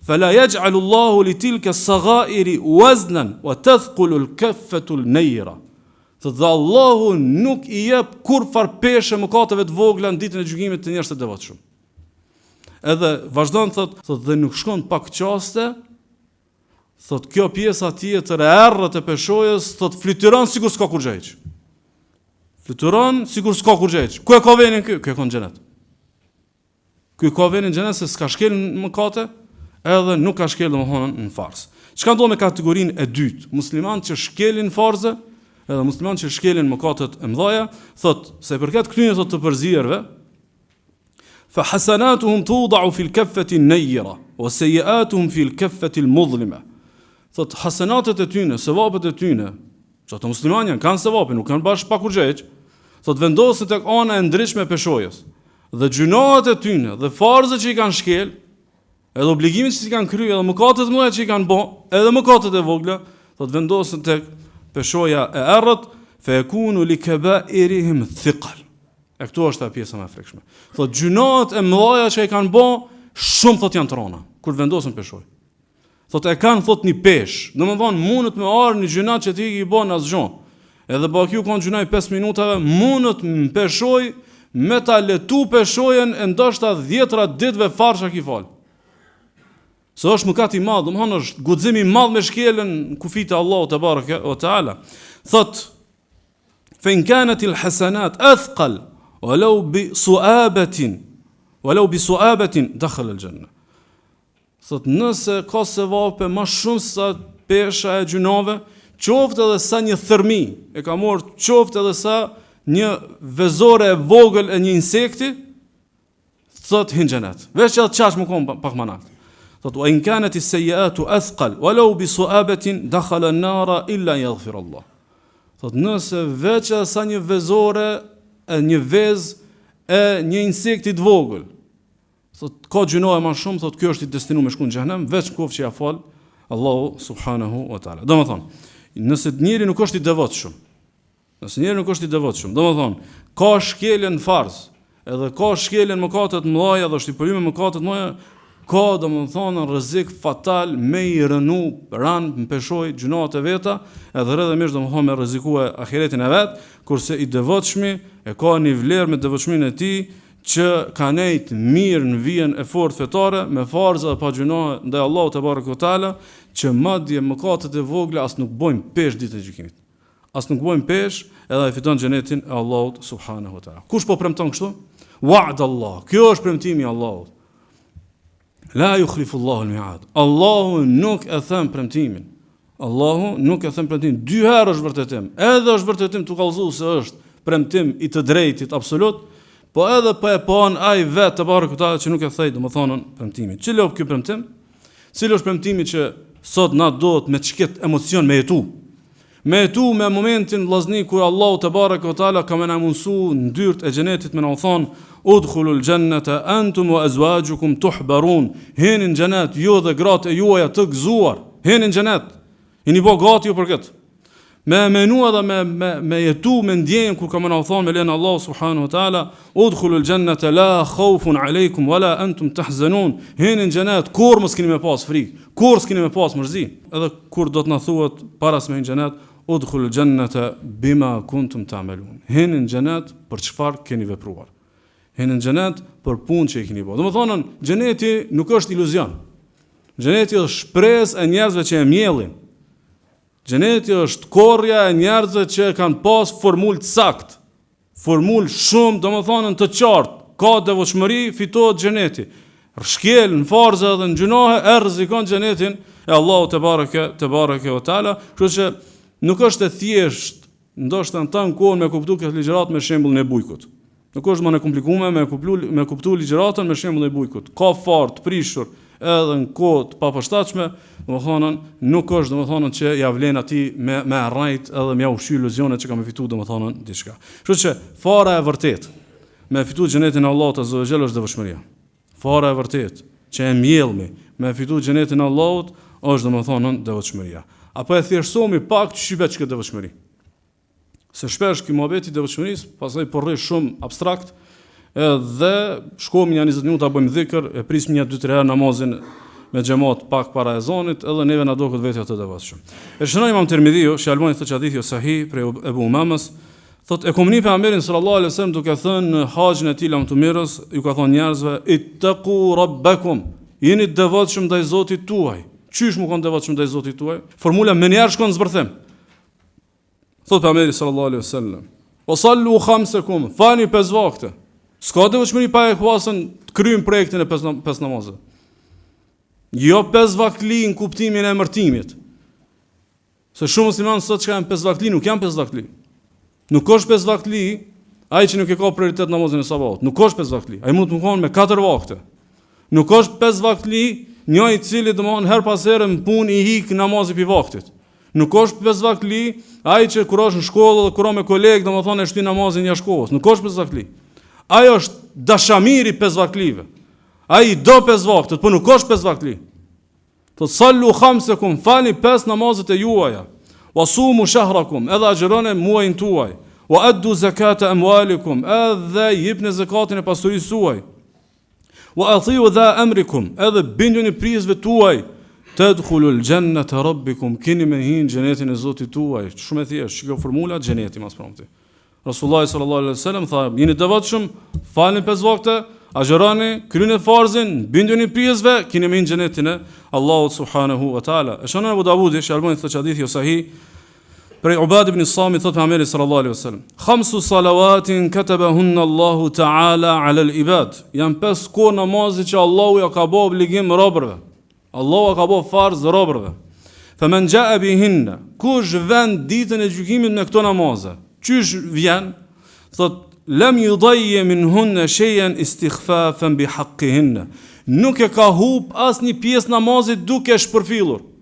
Fala yaj'alu Allahu li tilka as-saghairi waznan wa tathqulu al-kaffatu al-nayra. Thotë dhe Allahu nuk i jep kurrfarë peshe mëkateve të vogla në ditën e gjykimit te njerëzit e devotshëm. Edhe vazhdon thotë, thotë dhe nuk shkon pak çaste, thotë kjo pjesa tjetër e errët e peshojës, thotë fluturon sikur s'ka kurrgjë hiç. Fluturon sikur s'ka kurrgjë hiç. Ku e ka venin ky? Ky e ka në xhenet. Ky ka venin në xhenet se s'ka shkel në mëkate, edhe nuk ka shkel domethënë në farz. Çka ndodh me kategorinë e dytë? Musliman që shkelin farze, edhe musliman që shkelin mëkatet e mëdha, thot sa i përket këtyre thot të përzierëve, fa hasanatuhum tuda'u fi al-kaffati an-nayyira wa sayi'atuhum fi al-kaffati al-mudhlima. Thot hasenatet e tyne, sevapet e tyne, që ato musliman janë, kanë sevape, nuk kanë bash pa kurrgjë hiç. Thot vendosen tek ana e ndritshme e peshojës. Dhe gjynahet e tyne, dhe farzet që i kanë shkel, edhe obligimet që i kanë kry, edhe mëkatet e mëdha që i kanë bo, edhe mëkatet e vogla, thot vendosen tek peshoja e errët, fe jekunu li kebairihim thikal. E këtu është ajo pjesa më e frikshme. Thot gjynahet e mëdha që i kanë bo, shumë thot janë të rona, kur vendosen peshojë. Thot e kanë thot një peshë. Domethënë mundet me ardh një gjynah që ti i bën asgjë. Edhe baki u kanë gjynah 5 minutave, mundet me peshojë me ta lehtu peshojën e ndoshta dhjetra ditëve farz që ki fal. Se është mëkat i madh, domethënë është guxim i madh me shkel në kufijtë e Allahut tebareke ve teala. Thot Fe in kanat il hasanat athqal walau bi suabatin walau bi suabatin dakhala al janna. Thotë, nëse ka sevape ma shumë sa pesha e gjynaheve, qoftë edhe sa një thërmi, e ka marrë qoftë edhe sa një vezore e vogël e një insekti, thotë hin xhenet. Veç edhe qaq me kon pak ma nalt. Thotë, wa in kanat as-sayyi'atu athqal walau bi su'abatin dakhala an-nara illa an yaghfir Allah. Thotë, nëse veç edhe sa një vezore e një vezë e një insekti të vogël, Thot ka gjynahe ma shumë, thot ky është i destinuar me shku në xhehenem, veç në koftë që ja fal Allahu subhanahu wa taala. Domethënë, nëse njeri nuk është i devotshëm, nëse njeri nuk është i devotshëm, domethënë, ka shkelje në farz, edhe ka shkelje në mëkate të mëdha dhe është i përlyer me mëkate të mëdha, ka domethënë rrezik fatal me i rënu ran në peshojë gjynahet e veta, edhe rrjedhimisht domethënë me rrezikue ahiretin e vet, kurse i devotshmi e ka një vlerë me devotshmërinë e tij. që ka nejt mirë në vijën e fortë fetare me farze dhe pa gjynahe ndaj Allahut tebareke ve teala, që madje mëkatet e vogla as nuk bojnë peshë ditën e gjykimit. As nuk bojnë peshë edhe e fiton xhenetin e Allahut subhanahu wa taala. Kush po premton kështu? Wa'd Allah. Kjo është premtimi i Allahut. La yukhlifu Allahu al-mi'ad. Allahu nuk e then premtimin. Allahu nuk e then premtimin. Dy herë është vërtetim. Edhe është vërtetim tu kallzu se është premtim i të drejtit absolut, po edhe po e pohon ai vetë tebareke ve teala që nuk e thej, domethënë premtimin. Cili është ky premtim? Cili është premtimi që sot na duhet me qëkët emocion me jetu? Me jetu me momentin vllazni kur Allahu tebareke ve teala ka me na mundsu në dyert e xhenetit me na u thanë udkhulul xhennete entum wa azwajukum tuhbarun hini në xhenet ju dhe gratë e juaja të gëzuar hini në xhenet jeni bo gati ju për këtë me menu edhe me, me, me jetu me ndjenjën kur ka me na u thanë me lejen e Allahut subhanahu wa taala udkhulul xhennete la khaufun alejkum wala entum tahzenun hini në xhenet kurrë mos keni me pas frikë Kurrë s'keni me pas mërzi, edhe kur do të na thuhet para se me hi në xhenet, udkhulul xhennete bima kuntum ta'malun. Hini në xhenet për çfarë keni vepruar. Hini në xhenet për punë që i keni bërë. Domethënë, xheneti nuk është iluzion. Xheneti është shpresë e njerëzve që e mjellin. Xheneti është korrja e njerëzve që e kanë pas formulë të saktë. Formulë shumë, domethënë të qartë, ka devotshmëri, fitohet xheneti. Shkel në farze dhe në gjynahe, e rrezikon xhenetin e Allahut tebareke, tebareke ve teala, kështu që nuk është e thjeshtë, ndoshta në tanë kohën me kuptu këtë ligjëratë me shembullin e bujkut. Nuk është më e komplikume me kuptu, me kuptu ligjëratën me shembullin e bujkut. Ka farë të prishur edhe në kohë të papërshtatshme, domethënë nuk është domethënë që ja vlen atij me me rrejt edhe me ja ushqy iluzionet që ka me fitu domethënë diçka. Kështu që fara e vërtetë me fitu xhenetin e Allahut azza wa jall është devotshmëria. Fara e vërtetë që e mjellmi me fitu xhenetin e Allahut është domethënë devotshmëria. Apo e thjeshtësomi pak qysh bëhet kjo devotshmëri. Se shpesh ky muhabeti i devotshmërisë, pastaj po rri shumë abstrakt, edhe shkojmë nja 20 minuta bëjmë dhikr, e prisim nja 2-3 herë namazin me xhamat pak para ezanit, edhe neve na doket vetja të devotshëm. E shënon Imam Tirmidhiu, Sheh Albani thotë që hadithi është sahih prej Ebu Umamës, thotë e kom ni pejgamberin sallallahu alaihi wasallam duke thënë në haxhin e tij lamtumirës, ju ka thënë njerëzve ittaqu rabbakum, jeni të devotshëm ndaj Zotit tuaj. Qysh me kon devotshëm ndaj Zotit tuaj? Formula menjëherë shkon në zbërthim. Thot pejgamberi sallallahu alaihi wasallam, "Wa sallu khamsakum, falni pesë vakte." S'ka devotshmëri pa e pasën të kryem projektin e pesë pesë namazeve. Jo pesë vaktli në kuptimin e emërtimit. Se shumë muslimanë sot që janë pesë vaktli, nuk janë pesë vaktli. Nuk është pesë vaktli ai që nuk e ka prioritet namazin e sabahut. Nuk është pesë vaktli. Ai mund të me me katër vakte. Nuk është pesë vaktli një i cili domthon her pas here në punë i hik namazi pi vaktit. Nuk është pesvaktli ai që kur është në shkollë dhe kur është me kolegë, domethënë e shtyn namazin jashtë kohës. Nuk është pesvaktli. Ai është dashamiri i pesvaktlive. Ai i do pesë vaktet, po nuk është pesvaktli. Thot sallu khamsakum, falni pesë namazet e juaja. Wa sumu shahrakum, edhe agjëroni muajin tuaj. Wa addu zakata amwalikum, edhe jipni zakatin e pasurisë suaj. Wa atiu dha amrikum, edhe bindjuni prijësve tuaj, tedkhulul xhennete rabbikum, keni me hi në xhenetin e Zotit tuaj. Shumë e thjeshtë, kjo formula xheneti mas promti. Rasulullah sallallahu alaihi wasallam tha, jeni të devotshëm, falni pesë vakte, agjëroni, kryeni farzin, bindjuni prijësve, keni me hi në xhenetin e Allahut subhanahu wa taala. E shënon Abu Davudi, Sheh Albani thotë hadithi o sahih, Prej Ubad ibn Samit thotë pejgamberi sallallahu alaihi wasallam, "Khamsu salawatin katabahunna Allahu ta'ala 'ala al-ibad." Janë pesë kohë namazi që Allahu ja ka bë obligim robërve. Allahu ja ka bë farz robërve. Fa men jaa bihinna, kush vjen ditën e gjykimit me këto namaze? Qysh vjen? Thot lem yudayyi minhunna shay'an istikhfafan bi haqqihinna. Nuk e ka hup asnjë pjesë namazit duke shpërfillur.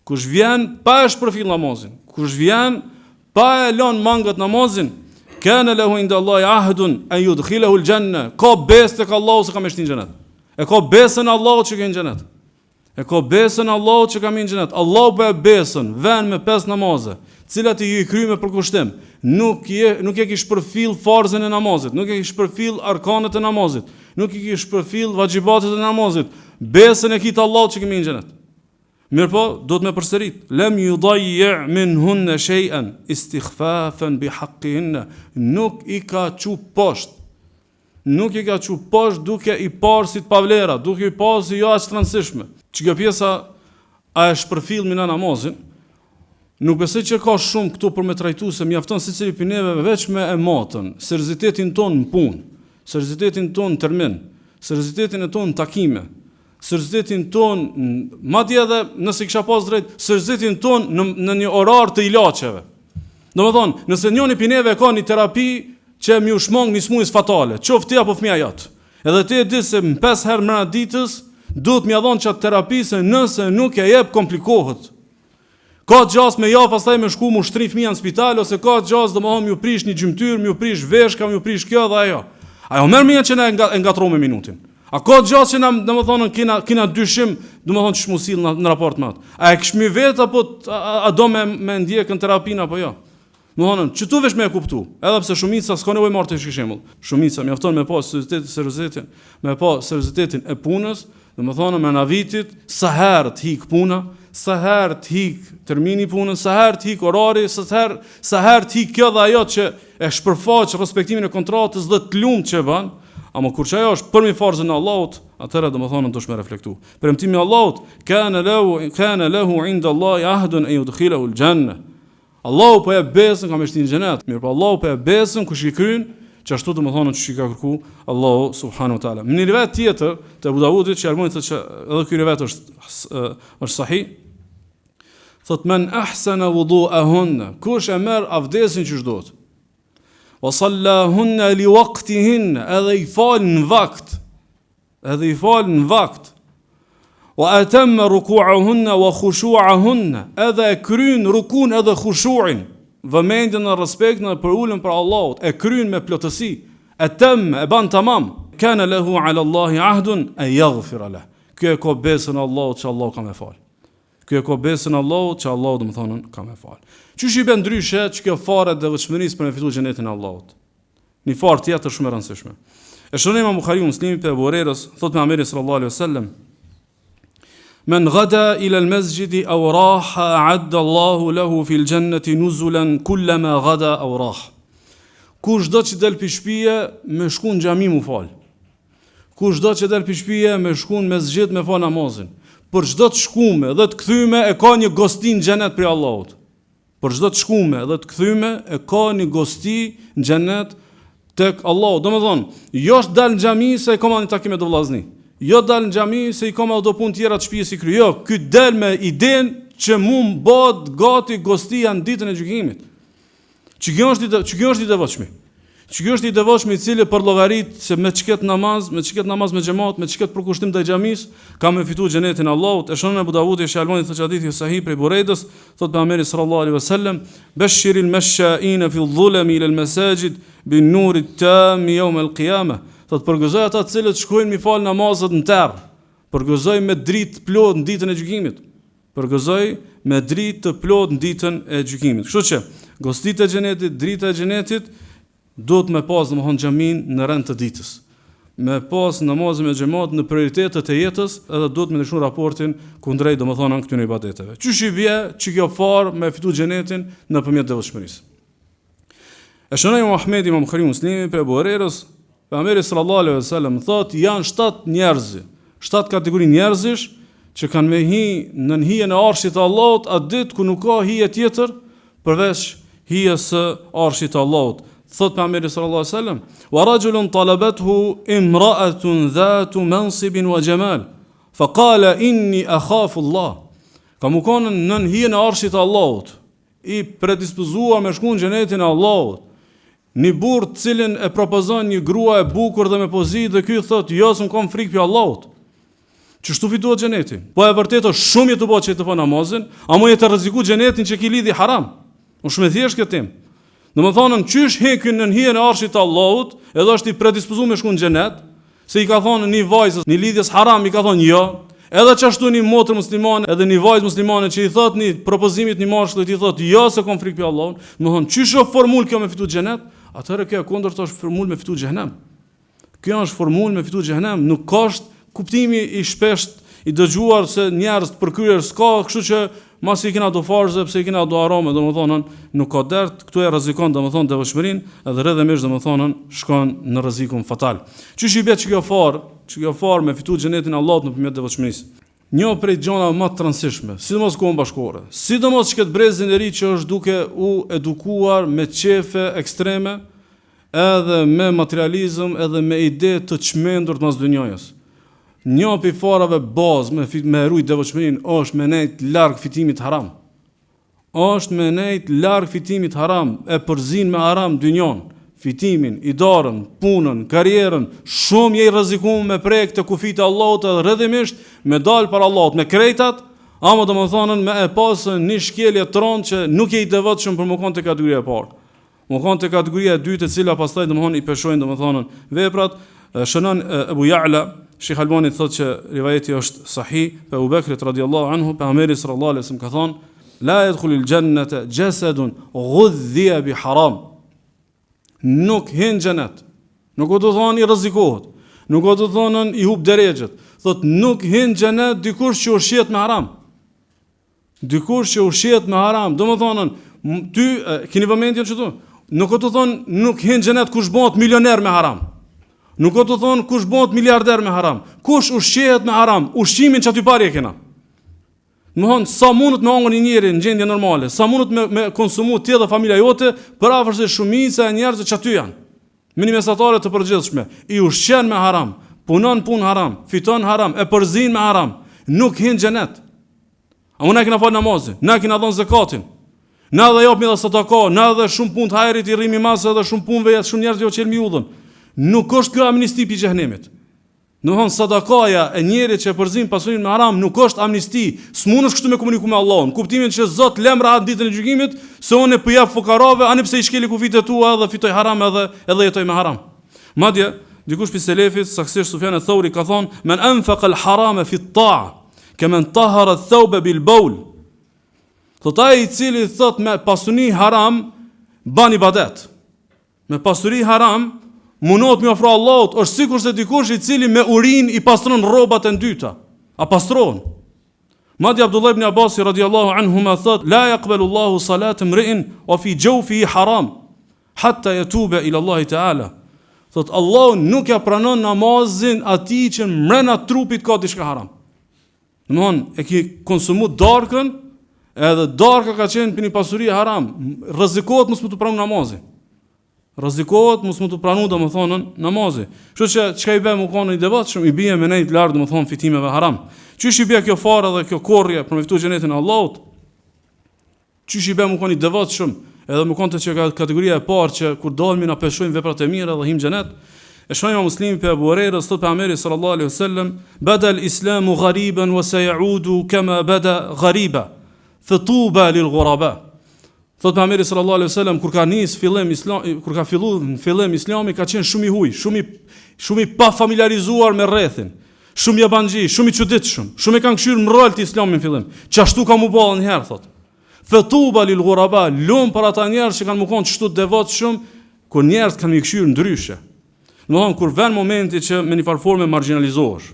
Kush vjen pa e shpërfill namazin, kush vjen pa e lon mangët namazin, kana lahu inda Allahi ahdun an yudkhilahu al-janna. Ka besë tek Allahu se ka me shti në xhenet. E ka besën e Allahut që ka në xhenet. E ka besën e Allahut që ka me në xhenet. Allahu po e besën, vjen me pesë namaze, të cilat i kry me përkushtim. Nuk je nuk e ki shpërfill farzën e namazit, nuk e ki shpërfill arkanet e namazit, nuk i ki shpërfill vaxhibatet e namazit. Besën e ki të Allahut që ke me në xhenet. Mirëpo, duhet me përsërit, lem judajji minhunne shej'en, istikhfafen bi hakkihinne, nuk i ka çu poshtë. Nuk i ka çu poshtë duke i parë si të pavlera, duke i parë si jo aq të rëndësishme. Që kjo pjesa a e shpërfillmi na namazin, nuk besoj që ka shumë këtu për me trajtu se mjafton secili prej neve veç me e matën, seriozitetin tonë në punë, seriozitetin tonë në termin, seriozitetin e tonë në takime, seriozitetin tonë, madje edhe nëse kisha pas drejt, seriozitetin tonë në, në një orar të ilaçeve. Domethonë, nëse njoni prej neve ka një terapi që me iu shmang një smujës fatale, qoftë ti apo fëmija jot. Edhe ti e di se në 5 herë mrena ditës duhet me ia dhon qat terapi se nëse nuk e jep komplikohet. Ka gjasë me javë pastaj me shku mu shtri fëmija në spital ose ka gjasë domethonë me ju prish një gjymtyrë, me ju prish veshka, me ju prish kjo dhe ajo. A jo merr menja që na e, nga, e ngatrrojmë minutin. A ka gjasë që na domethonë kina, kina dyshim, domethonë qysh m'u sill në, në raport me atë. A e kishmi vetë apo a, a do me, me ndjekën terapinë apo jo? Domethonë, qëtu veç me e kuptu, edhe pse shumica s'ka nevojë marrë te ky shembull. Shumica mjafton me pa seriozitetin, seriozitetin, me pa seriozitetin e punës, domethonë mrena vitit, sa herë të hik puna, sa herë të hik termini i punës, sa herë të hik orari, sa herë sa herë të hik kjo dhe ajo që e shpërfaq respektimin e kontratës dhe të lumt që e bën, ama kur që ajo është përmi farzën e Allahut, atëherë domethonë duhesh me reflektu. Premtimi i Allahut, kana lahu kana lahu inda Allahi ahdun an yudkhilahu al-janna. Allahu po jep besën ka me shti në xhenet. Mirëpo Allahu po jep besën kush i kryen, qashtu domethonë qysh i ka kërku Allahu subhanahu wa taala. Në një rivajet tjetër të Abu Dawudit që Albani thotë që edhe ky rivajet është është sahih. Thot men ahsana wudu'ahunna, kush e merr avdesin qysh duhet. Wa sallahunna li waqtihinna, edhe i fal në vakt. Edhe i fal në vakt. Wa atamma ruku'ahunna wa khushu'ahunna, edhe e kryen rukun edhe khushu'in, vëmendjen dhe respektin dhe përuljen para Allahut, e kryen me plotësi, etem e ban tamam, kana lahu ala Allahi ahdun an yaghfira lah. Ky e ka besën e Allahut që Allahu ka me fal. Ky e ka besën e Allahut që Allahu domethonë ka me fal. Qysh i bën ndryshe që kjo farë e devotshmërisë për me fitu xhenetin e Allahut? Një farë tjetër shumë e rëndësishme. E shënon Imam Buhariu Muslimi prej Ebu Hurejrës, thotë pejgamberi sallallahu alaihi wasallam, Men gada ila al-masjid aw raha a'adda Allahu lahu fi al-jannati nuzulan kullama gada aw rah. Kushdo që del pi shtëpie me shku në xhami mu fal. Kushdo që del pi shtëpie me shku në mesxhid me fal namazin. Për çdo të shkume dhe të kthyme e ka një gosti në xhenet prej Allahut. Për çdo të shkume dhe të kthyme e ka një gosti në xhenet tek Allahu. Domethonë, jo është dal në xhami se e kam një takim me do vllazni. Jo dal në xhami se i kam edhe do punë tjera të shtëpisë i kry. Jo, ky del me idenë që mu m'bahet gati gostia në ditën e gjykimit. Që kjo është i, që kjo është i devotshmi. Që kjo është i devotshmi i cili përllogarit se me qëket namaz, me qëket namaz me xhemat, me qëket përkushtim ndaj xhamisë, ka me fitu xhenetin e Allahut. E shënon Ebu Davudi e Sheh Albani thotë hadithi sahih prej Burejdës, thotë pejgamberi sallallahu alaihi wasallam, "Bashiril masha'ina fi dhulami ila al-masajid bin nur at-tam yawm al-qiyamah." Thotë përgëzoj ata të cilët shkojnë mi fal namazet në terr. Përgëzoj me dritë të plotë në ditën e gjykimit. Përgëzoj me dritë të plotë në ditën e gjykimit. Kështu që, gostitë e xhenetit, drita e xhenetit duhet me pas domthon xhamin në rend të ditës. Me pas namazin me xhemat në prioritetet e jetës, edhe duhet me ndryshu raportin kundrejt domethënë këtyre ibadeteve. Qysh i bie që kjo farë me fitu xhenetin nëpërmjet devotshmërisë. E shënoi Imam Ahmedi, Imam Buhariu, Muslimi prej Ebu Hurejrës, pejgamberi sallallahu alaihi wasallam thotë janë shtatë njerëz, shtatë kategori njerëzish që kanë me hi nën hijen e arshit të Allahut atë ditë ku nuk ka hije tjetër përveç hijes së arshit të Allahut. Thotë pejgamberi sallallahu alaihi wasallam, "Wa rajulun talabathu imra'atun dhatu mansibin wa jamal." Fa qala inni akhafu Allah. Ka me konë nën hijen e arshit të Allahut. i predispozuar me shku në xhenetin e Allahut. Një burrë të cilin e propozon një grua e bukur dhe me pozitë dhe ky thotë, jo, se unë kam frikë prej Allahut. Qështu fitohet xheneti? Po e vërtetë është shumë je tu bo që je tu fal namazin, amo je tu rreziku xhenetin që ki lidhje haram. Është shumë e thjeshtë kjo temë. Domethonë, qysh hin ky nën hijen e arshit të Allahut, edhe është i predispozuar me shku në xhenet, Se i ka thonë një vajzës, një lidhjes haram, i ka thonë jo. Edhe qashtu një motër muslimane, edhe një vajzë muslimane që i thot një propozimit një mashkullit, i thot jo se kom frikë prej Allahut, domethonë, qysh është formulë kjo me fitu xhenet? Atëherë kjo e kundërt është formulë me fitu xhehenem. Kjo është formulë me fitu xhehenem, nuk është kuptimi i shpesht i dëgjuar se njerëz të përkryer s'ka, kështu që Masi i kena do farze, pse i kena do harame, domethënë, nuk ka dert, këtu e rrezikon, domethënë, devotshmërinë, edhe rrjedhimisht, domethënë, shkon në rrezikun fatal. Qysh i bie që kjo farë, që kjo farë me fitu xhenetin e Allahut nëpërmjet devotshmërisë? Një prej gjanave më të rëndësishme, sidomos kohën bashkëkohore, sidomos që këtë brezin e ri që është duke u edukuar me qefe ekstreme, edhe me materializëm, edhe me ide të çmendur të mas dynjajës. Një prej farave bazë me me rujt devotshmërinë është me nejt larg fitimit haram. Është me nejt larg fitimit haram, e përzin me haram dynjon, fitimin, idarën, punën, karrierën, shumë je i rrezikum me prek te kufijtë e Allahut edhe rrjedhimisht me dal para Allahut me krejtat, ama domethënë me e pasë një shkelje të rëndë që nuk je i devotshëm për me kon te kategoria e parë. Me kon te kategoria e dytë e cila pastaj domethënë i peshojnë domethënë veprat, shënon Ebu Ja'la, Shejh Albani thotë që rivajeti është sahih, prej Ebu Bekrit radiallahu anhu, pejgamberi sallallahu alaihi wasallam ka thonë, la yadkhulul jannata jasadun ghudhiya bi haram. Nuk hin xhenet. Nuk o tu thonë i rrezikohet. Nuk o tu thonë i hup derexhet. Thot nuk hin xhenet dikush që ushqehet me haram. Dikush që ushqehet me haram, domethënë, ty keni vëmendjen qëtu? Nuk o tu thonë nuk hin xhenet kush bëhet milioner me haram. Nuk o tu thonë kush bëhet miliarder me haram. Kush ushqehet me haram, ushqimin qaty pari e kena. Domethënë, sa mundet me hongër një njeri në gjendje normale, sa mundet me, me konsumu ti dhe familja jote, përafërsisht shumica e njerëzve qaty janë. Me një mesatare të përgjithshme, i ushqen me haram, punon punë haram, fiton haram, e përzin me haram, nuk hin xhenet. Ama na kena falë namazin, na kena dhënë zekatin, na edhe japmi edhe sadaka, na edhe shumë punë të hajrit i rrimi mas edhe shumë punëve, shumë njerëzve jau çelmi udhën. Nuk është kjo amnisti pi xhehnemit. Domethënë sadakaja e njerit që e përzin pasurinë me haram nuk është amnisti. S'mundesh kështu me komuniku me Allahun. Kuptimin që Zot lem rahat ditën e gjykimit, se unë po jap fukarave, ani pse i shkeli kufijtë e tua edhe fitoj haram edhe edhe jetoj me haram. Madje dikush prej selefit, saktësisht Sufjan eth-Theuri ka thonë, "Men anfaqa al-harama fi at-ta'a, kemen tahara ath-thawba bil-bawl." Thot ai i cili thot me pasuni haram ban ibadet. Me pasuri haram munohet me afru Allahut, është sikurse dikush i cili me urinë i pastron rrobat e ndyta. A pastrohen? Madje Abdullah ibn Abbas radiallahu anhuma thot, la yaqbalu Allahu salata mri'in wa fi jawfihi haram hatta yatuba ila Allahi ta'ala. Thot Allahu nuk ja pranon namazin atij që mrena trupit ka diçka haram. Domthon e ki konsumu darkën, edhe darka ka qenë prej një pasuri haram. Rrezikohet mos me t'u pranu namazi. Rrezikohet mos me t'u pranu domethënë namazi. Kështu që çka i bie me konë i devotshëm, i bie me nejt larg domethënë fitimeve haram. Qysh i bie kjo farë dhe kjo korrje për me fitu xhenetin e Allahut? Qysh i bie me kon i devotshëm, edhe me kon te që kategoria e parë që kur dalmi na peshojmë veprat e mira dhe him xhenet. E shënon Imam Muslimi prej Abu Hurairës thotë pejgamberi sallallahu alaihi wasallam, "Bada al-islamu ghariban wa sayaudu kama bada ghariba. Fatuba lil ghuraba." Thotë pejgamberi sallallahu alaihi wasallam kur ka nis fillim islam kur ka fillu në fillim islami ka qenë shumë i huaj, shumë i shumë i pafamiliarizuar me rrethin. Shumë jabanxhi, shumë i çuditshëm, shumë e kanë kqyrë mrrolt islamin në fillim. Qashtu ka mu bo edhe një herë thotë. Fetuba lil ghuraba, lum për ata njerëz që kanë mu konë qështu të devotshëm, kur njerëz kanë me i kqyrë ndryshe. Domethënë kur vjen momenti që me një farë forme marginalizohesh,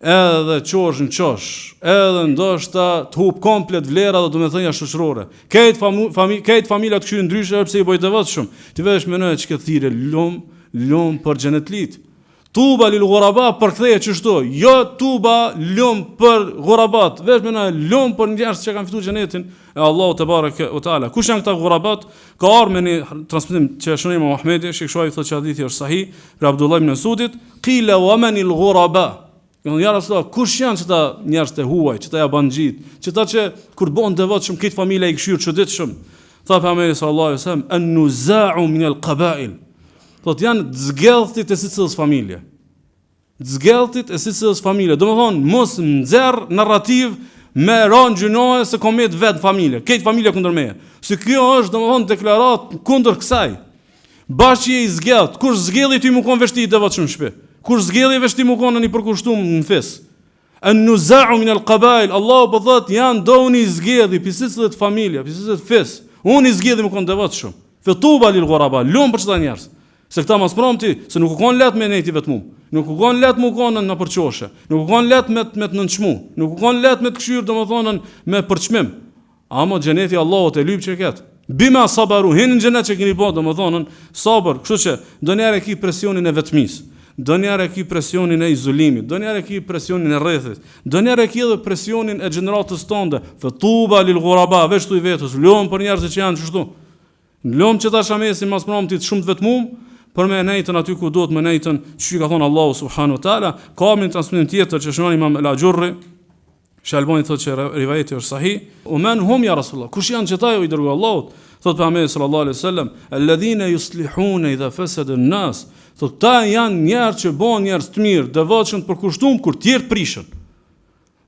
edhe çohesh në qosh, edhe ndoshta të hup komplet vlera dhe domethënia shoqërore. Krejt famu, fami, krejt familja të kqyrin ndryshe edhe pse je bo i devotshëm. Ti veç menoje që këtë thirrje lum, lum për xhenetlit. Tuba lil ghuraba përktheje qështu, jo tuba lum për ghurabat, veç menoje lum për njerëz që kanë fituar xhenetin e Allahut tebareke ve teala. Kush janë këta ghurabat? Ka ardhur me një transmetim që e shënon Imam Ahmedi, Shejh Shuajbi thotë që hadithi është sahih, prej Abdullah ibn Mesudit, qila wa man il ghuraba. Jo ja Rasulullah, kush janë qëta njerëz të huaj, qëta jabanxhit, qëta që kur bëhen devotshëm krejt familja i kqyr çuditshëm. Tha pejgamberi sallallahu alaihi wasallam, an-nuza'u min al-qaba'il. Thotë janë të zgedhtit e secilës familje. Të zgedhtit e secilës familje. Domethënë mos nxjerr narrativ me ra në gjynahe se kom met vet në familje. Krejt familja kundër meje. Se kjo është domethënë deklaratë kundër kësaj. Bash që je i zgedht, kush zgjedhi ty mu kon veç ti i devotshëm në shtëpi? Kush zgjedhi veç ti mu kon i përkushtum në fis? En nuza'u min al qabail, Allahu po thotë janë do unë i zgjedhi pi secilit familje, pi secilit fis. Unë i zgjedhi me kon devotshëm. Fe tuba lil ghuraba, lum për qëta njerëz. Se këta mas promti, se nuk u kon lehtë me nejt i vetmum. Nuk u kon lehtë mu kon nëpër qoshe. Nuk u kon lehtë me me të nënçmu. Nuk u kon lehtë me të kqyr, domethënë me përçmim. Ama xheneti i Allahut e lyp që këtë. Bima sabaru, hini në xhenet që keni bo, domethënë, sabër, kështu që, ndonjëherë e ki presionin e vetmisë, ndonjëherë e ki presionin e izolimit, ndonjëherë e ki presionin e rrethit, ndonjëherë e ki edhe presionin e gjeneratës tënde, fe tuba lil ghuraba, veç thuj vetes, lum për njerëzit që janë qështu. Lum që tash mesin mas mramtit shumë të vetmum, për me nejtën aty ku duhet me nejtën, që ka thonë Allahu subhanahu wa taala, ka një transmetim tjetër që shënon Imam El-Axhurri, Sheh Albani thotë që rivajeti është sahih. Ue men hum ja Rasulullah? Kush janë qëta o i dërguar i Allahut? Thotë pejgamberi sallallahu alaihi wasallam, alladhina yuslihuna idha fasada an-nas. Thotë këta janë njerëz që bëhen njerëz të mirë, devotshëm të përkushtuar kur tjerët prishen.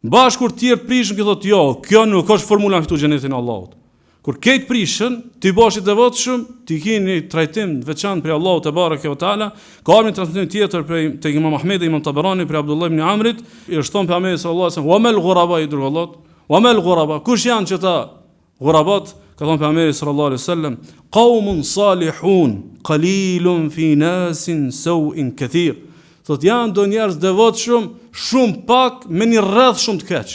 Bash kur tjerët prishen, ky thotë jo, kjo nuk është formula me fitu xhenetin e Allahut. Kur krejt prishen, ti bëhesh i devotshëm, ti ke një trajtim të veçantë prej Allahut tebareke ve teala. Ka një transmetim tjetër prej tek Imam Ahmedi, Imam Taberani prej Abdullah ibn Amrit, i është thënë pejgamberit sallallahu alaihi wasallam, "Wa mal ghuraba i dërguar i Allahut? Wa mal ghuraba?" Kush janë qëta ghurabat? Ka thënë pejgamberi sallallahu alaihi wasallam, "Qaumun salihun, qalilun fi nasin sawin kathir." Thotë janë do njerëz devotshëm, shumë pak me një rreth shumë të keq.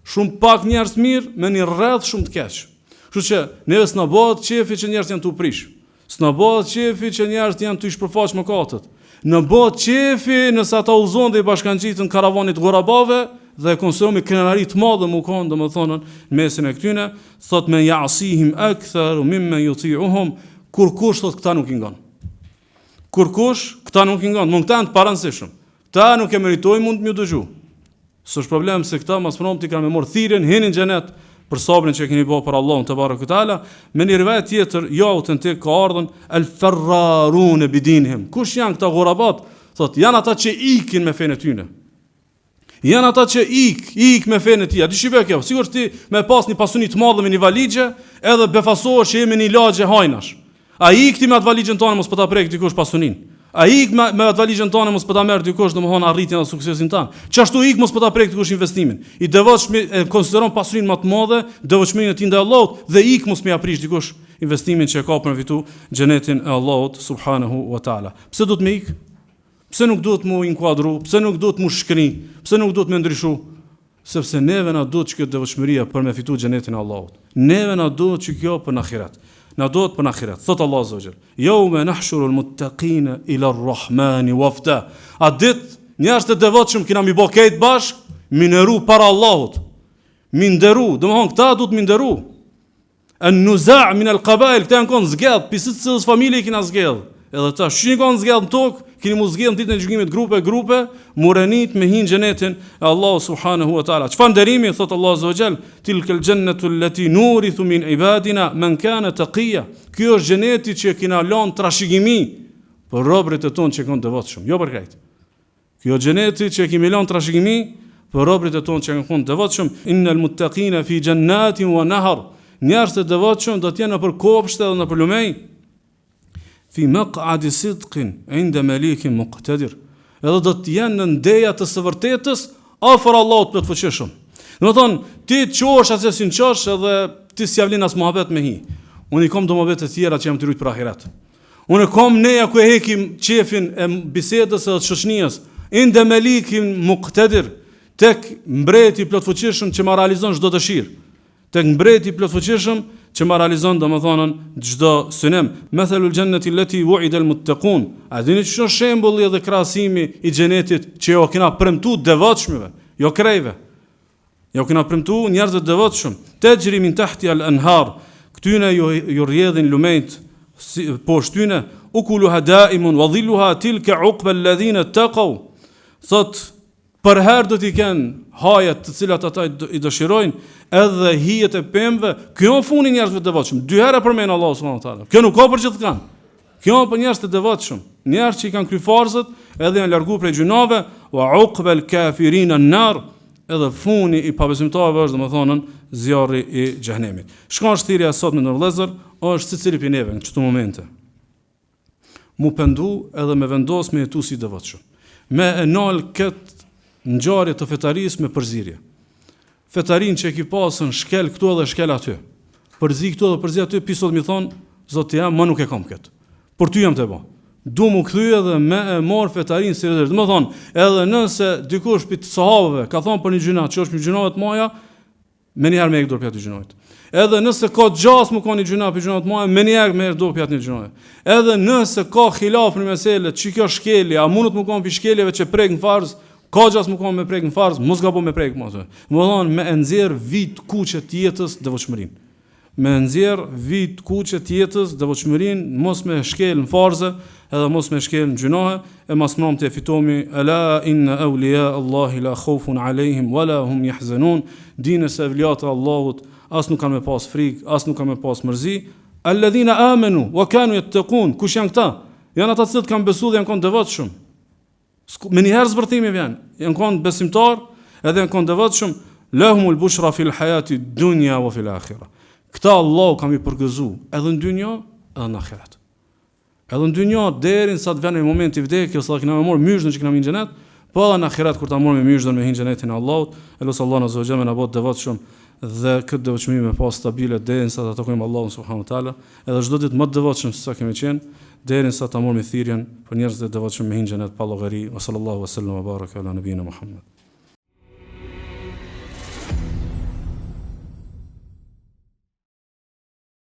Shumë pak njerëz të mirë me një rreth shumë të keq. Kështu që neve s'na bëhet qefi që njerëzit janë tu prish. S'na bëhet qefi që njerëzit janë tu shpërfaq mëkatet. Na bëhet qefi nëse ata udhëzohen dhe i bashkangjiten karavanit ghurabave dhe e konsiderojmë krenari të madhe me kon, domethënë, në mesin e këtyne, thot men ya'sihim akthar mimma yuti'uhum, kurkush thot këta nuk i ngon. Kurkush këta nuk i ngon, mund këta janë të parëndësishëm. Këta nuk e meritojnë mund të më dëgju. S'është problem se këta mas mramti kanë me marrë thirrjen, hini në xhenet për sabrin që keni bërë për Allahun tebareke ve teala. Me një rivajet tjetër, jo autentik, ka ardhur el farrarun bidinihim. Kush janë këta ghurabat? Thot, janë ata që ikin me fenë e tyre. Janë ata që ik, ik me fenë e tij. A di ç'i bë kjo? Sikur ti me pas një pasuni të madhe me një valixhe, edhe befasohesh që je me një lagje hajnash. A ik ti me atë valixhen tënde mos po ta prek dikush pasuninë? A ik me, me atë valixhen tënde mos po ta merr dikush domethënë arritjen dhe suksesin tënd? Qashtu ik mos po ta prek dikush investimin. I devotshmi e konsideron pasurinë më të madhe, devotshmërinë e tij ndaj Allahut dhe ik mos me ia prish dikush investimin që e ka për me fitu xhenetin e Allahut subhanahu wa taala. Pse duhet me ik? Pse nuk duhet mu inkuadru? Pse nuk duhet mu shkri? Pse nuk duhet me ndryshu? Sepse neve na duhet që kjo devotshmëria për me fitu xhenetin e Allahut. Neve na duhet që kjo për në ahiret. Na duhet për në ahiret. Thot Allahu azza wa jall. Yawma nahshuru al-muttaqina ila ar-Rahmani wafda. At ditë njerëz të devotshëm kina mi bë krejt bashk, mi nderu para Allahut. Mi nderu, domthon këta duhet mi nderu. En nuza' min al qabail, këta janë kon zgjedh, pi secilës familje i kina zgjedh. Edhe tash që janë kon zgjedh në tokë, kini mu zgjedh në ditën e gjykimit grupe grupe, mu renit me hi n'xhenetin e Allahu subhanahu wa taala. Çfarë nderimi thot Allahu azza wa jall, tilkel jannatu allati nurithu min ibadina man kana taqiya. Ky është xheneti që kina lënë trashëgimi për robërit e tonë që kanë devotshëm, jo për krejt. Ky është xheneti që e kemi lënë trashëgimi për robërit e tonë që kanë qenë të devotshëm, innal muttaqina fi jannatin wa nahar. Njerëz të devotshëm do të jenë nëpër kopshte dhe nëpër lumenj. Fi maq'adi sidqin 'inda malikin muqtadir. Edhe do të jenë në ndeja të së vërtetës afër Allahut plotfuqishëm. Domethënë, ti çohesh atje si çosh edhe ti s'ja vlen as muhabet me hi. Unë i kam do muhabete të tjera që jam tu rujt për ahiret. Unë kam neja ku e hekim qefin e bisedës edhe të shoqënisë. Inde melikin muktedir, tek mbreti i plotfuqishëm që ma realizon çdo dëshirë. Tek mbreti i plotfuqishëm që ma realizon domethënë çdo synim. Mathalul jannati allati wu'ida al-muttaqun. A dini ç'është shembulli dhe krahasimi i xhenetit që jo kena premtu devotshmëve, jo krejve. Jau kena premtu njerëzve të devotshëm, Texhri min tahtiha al-anhar, këtyne ju ju rrjedhin lumenjtë si, poshtë tyne, ukuluha daimun wa dhilluha tilka uqba alladhina taqaw. Thot përherë do t'i kenë hajet të cilat ata i dëshirojnë, edhe hijet e pemëve, kjo është funi i njerëzve të devotshëm. Dy herë e përmend Allahu subhanahu wa taala. Kjo nuk ka për gjithkënd. Kjo për njerëz të devotshëm, njerëz që i kanë kry farzet, edhe janë largu prej gjynaheve, wa uqbal kafirin an-nar, edhe funi i pabesimtarëve është domethënë zjarri i xhehenemit. Çka është thirrja e sotme të vëllezër, është secili prej neve në këto momente. Mu pendu edhe me vendos me jetu si i devotshëm. Me e nal këtë ngjarje të fetarisë me përzirje. Fetarinë që e ki pasën shkel këtu edhe shkel aty. Përzi këtu edhe përzi aty, pi sot mi thonë, Zoti jam, ma nuk e kam këtë. Për ty jam tu bo. Du mu kthy edhe me e marr fetarinë seriozisht. Domethonë, edhe nëse dikush pi sahabëve ka thonë për një gjynah, që është një gjynah të maja, menjëherë me hek dorë prej atij gjynahit. Edhe nëse ka gjasë me kon një gjynah prej gjynaheve të mëdha, menjëherë me heq dorë prej atij gjynahi. Edhe nëse ka hilaf në mesele, që kjo shkelje, a mundet me kon prej shkeljeve që prek në farz, ka gjasë me kon me prek në farz, mos gabo me prek më atë. Domethonë me e nxjerr vijë të kuqe të jetës devotshmërinë. Me nxjerr vijë të kuqe të jetës devotshmërinë, mos me shkel në farze, edhe mos me shkel në gjynahe, e mas mramti e fitomi, ela inna awliya Allahi la khaufun alejhim wala hum yahzanun, dine se evliat e Allahut as nuk kanë me pas frikë, as nuk kanë me pas mërzi, alladhina amanu wa kanu yattaqun, kush janë këta? Janë ata të cilët kanë besuar dhe janë kon devotshëm. Menjëherë zbërthimi vjen, janë kon besimtar, edhe janë kon devotshëm, lehumul bushra fil hayati dunya wa fil akhirah. Këta Allahu ka m'i përgëzu edhe në dynja, edhe në ahiret. Edhe në dynja deri sa të vjen momenti i vdekjes, sa kena me marr myzhdën që kena me hi n'xhenet, po edhe në ahiret kur ta marrim myzhdën me hi n'xhenetin e Allahut, e lus Allahun azza wa jalla me na bo të devotshëm dhe këtë devotshmëri me pas stabile deri sa ta takojmë Allahun subhanahu wa taala, edhe çdo ditë më të devotshëm se sa kemi qenë, deri sa ta marrim thirrjen për njerëz të devotshëm me hi n'xhenet pa llogari, wa sallallahu wa sallam wa baraka ala nabina Muhammad.